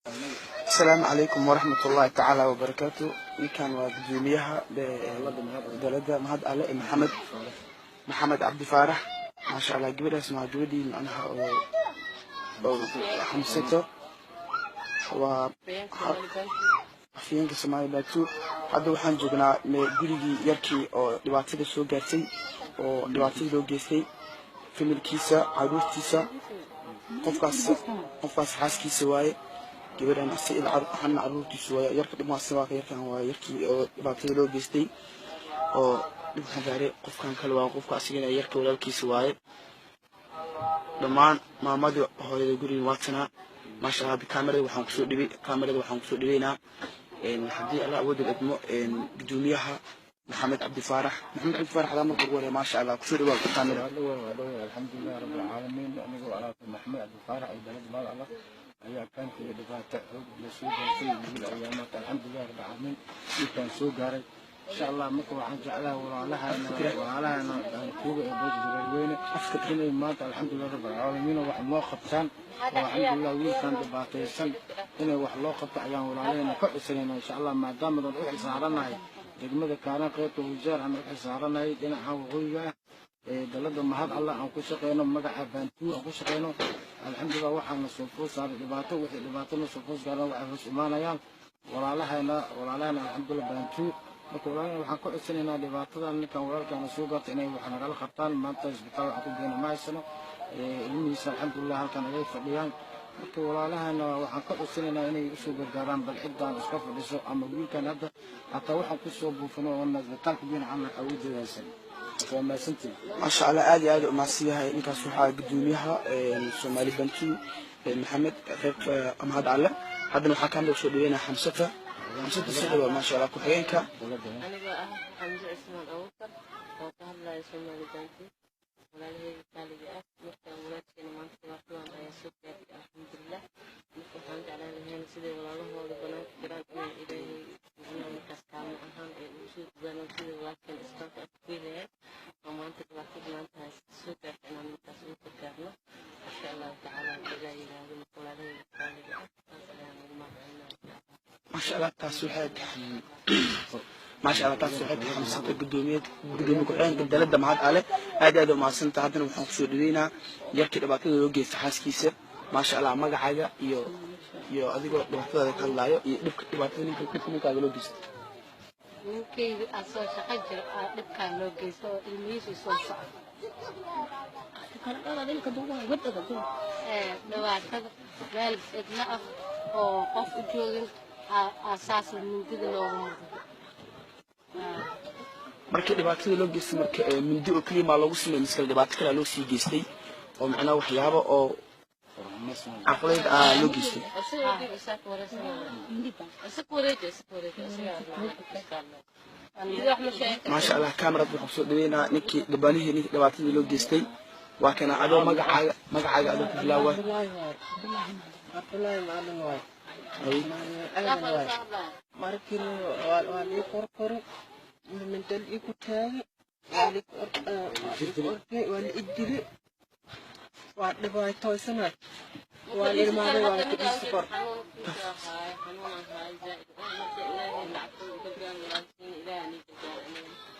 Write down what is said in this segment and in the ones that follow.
Asalaamu calaykum waraxmatullaahi tacaala wabarakaatu. Ninkan waa gudoomiyaha dalada Mahad Alle ee Maxamed Cabdi Faarax. Maasha Allah, gabadhaas waa gabadhii macnaha oo Xamsato, waa afhayeenka Soomaali Bantu. Hadda waxaan joognaa gurigii yarkii oo dhibaatada soo gaartay, oo dhibaatada loo geystay, familkiisa, caruurtiisa. Qofkaas xaaskiisa waaye, gabadhan waxaana caruurtiisa waaye. Yarka dhimaasi waa yarkan, waa yarkii oo dhibaatada loo geystay oo dhibkan gaaray. Qofkan kale waa qofka asigana yarka walaalkiisa waaye. Dhammaan maamadii hooyada guriga waatanaa. Maasha Allah, kaamirada waxaan kusoo dhibaynaa, haddii Allah awood idmo, gudoomiyaha Maxamed Cabdi Faarax. Maxamed Cabdi Faarax adaa marka ugu horeya, maasha Allah, kusoo dhawaa kaamirada. Alxamdulilah rabbil caalamiin. Anigoo alaabta Maxamed Cabdi Faarax iyo dalada Mahad Allah ayaa kaankiga dhibaato xoog la soo gaartay wiil ayaa maanta, alxamdulilah rabbil caalamiin, dhibkaan soo gaaray insha Allah. Marka waxaan jeclahay walaalahana Bantuuga ee boos Jareerweyne inay maanta, alxamdulilah rabbil caalamiin, wax noo qabtaan oo, alxamdulilah, wiilkan dhibaataysan inay wax loo qabto ayaan walaalahena ka codsanayna insha Allah, maadaama aan u xilsaaranahay degmada Kaaraan, qaybta Wajeer aan u xilsaaranahay dhinaca waqooyiga ah ee dalada Mahad Allah aan ku shaqeyno, magaca Bantuu aan ku shaqeyno. Alxamdulilah, waxaana soo food saaray dhibaato. Wixii dhibaato na soo food saaran waxay hoos imaanayaan walaalahayna, alxamdulilah, Bantuu. Marka walaalahayna waxaan ka codsanaynaa dhibaatada ninkan walaalkaana soo gaartay inay wax nagala qabtaan. Maanta isbitaal waxaan ku geyna ma haysano, ilmihiisa alxamdulilah halkan ayay fadhiyaan. Marka walaalahana waxaan ka codsanaynaa inay usoo gargaaraan bal ciddaan iska fadhiso ama wiilkan hadda hataa waxaan kusoo buufino oona isbitaalka geyna camal awooddeeda haysan. Waa mahadsantihin. Maasha Allah, aad iyo aad u mahadsan yahay. Ninkaas waxaa gudoomiyaha Soomaali Bantu Maxamed qaybta Mahad Alle. Haddana waxaa kaamida kusoo dhaweynaya Xamsata. Xamsata, soo dhawaa, maasha Allah, ku-xigeenka. Anigoo ah Xamse Cismaan Abuukar oo ka hadlaya Soomaali Bantu, walaalahayga qaaliga ah, marka walaalkeena maanta dhibaatadan ayaa soo gaartay, alxamdulilah. Marka waxaan jeclaan lahayn siday walaalahooda banaanka jiraan inay Ilaahay macnaha markaas kaalmo ahaan ay ugu soo dadaalaan sidai walaalkeena isbitaalka ay ku geynayaan oo maanta dhibaatada maanta haysta soo gaartay inaan markaas ugu gargaarno insha Allahu tacaala, haddii Ilaah yiraahdo. Marka walaalahayga qaaliga ah saas ayaan ugu mahadcelinaya. Maasha Allah, taas waxay tahay, maasha Allah, taas waxay tahay Xamsata, gudoomiye ku-xigeenka dalada Mahad Ale. Aad aad u mahadsantahay. Haddana waxaan kusoo dhaweynaa yarkii dhibaatada loo geystay xaaskiisa. Maasha Allah, magacaaga iyo adigoo dhibaatadaada ka hadlaayo iyo dhibka dhibaatada ninka dhibka ninkaaga loo geystay. Ninkayga asoo shaqo jiro aa dhibkaan loo geysto oo ilmihiisu soo socdo. Dhibaatada meel cidlo ah oo qof u joogin aasaasna mindida loogu mudo. Markii dhibaatada loo geystay, marka mindi oo keliya maa loogu sameeyey mise kale dhibaato kalea loo sii geystay oo macnaha waxyaabo oo caqliyeed ah loo geystay? Maasha Allah, kamerad waxaan kusoo dhaweynaa ninkii dhibanihii, ninkii dhibaatadii loo geystay. Waa kana adoo magacaaga adoo ku bilaawa. Cabdullaahi Macalin waay. Aadan waay. Markii waa lii korkori, mindal igu taagi, waa lii orkay, waa la idili, waa dhibaatooysanay, waa la ilmaaday, waa ku dhiisi kor.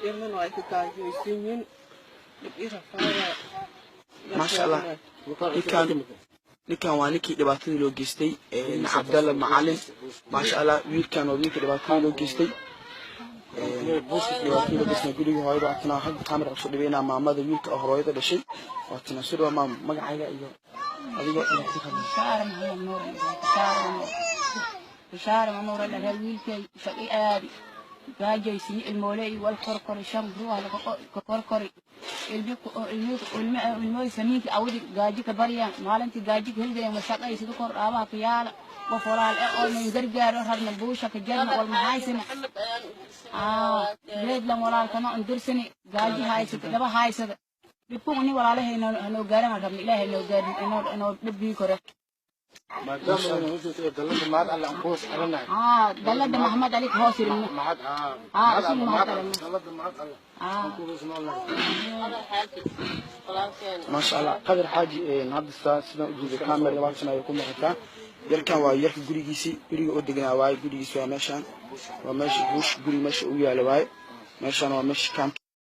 Ilmana waa ka gaajaysan yihiin, dhib i rafaadaya. Maasha Allah, ninkan waa ninkii dhibaatadii loo geystay, Cabdalla Macalin. Maasha Allah, wiilkan waa wiilkii dhibaatadii loo geystay, dhibaatadii loo geystay guriga hooyada. Waatana hadda kaamera kusoo dhaweynaa maamada wiilka oo hooyada dhashay. Waatana soo dhawaa maamo, magacaaga iyo adigoo dhibaatada ka hadlaya. Bishaare Maxamed Nuur, Bishaare Nuur, Bishaare Nuur dhahay. Wiilkay shaqi aadi, gaajaysini, ilmooley wal korkori, shan ruux laga korkori, ilmi samiinki awdi gaaji ka baryaan, maalintii gaaji ka helgayan mashaqaysida kor dhaabaha ka yaala. Qof walaal eh oo nan gargaaro rabna, buusha ka jarna, wal mahaysina geedlan walaalkana undirsani, gaaji haysata, dhaba haysada, dhibku ni walaalahay hanoo gaaran rabna. Ilaahay noo gaarin inoo dhibbii kore. Maadaama ayna hoos joogto ee dalada Mahad Alle aan ku hoos xiranahay. Dalada Maxamed Ali ka hoos irino. Mahad isugu Mahad Alle. Dalada Mahad Alle aan ku hoos noolnahay. Maasha Allah, Qadar Xaaji, hadda sidaan ujeeda camera labaatan ayay ku muuqataa. Yarkan waa yarka gurigiisii, guriga oo deganaa waaye. Gurigiisi waa meeshaan, waa meesha buush, guri meesha u yaala waaye. Meeshaan waa meesha kaamka.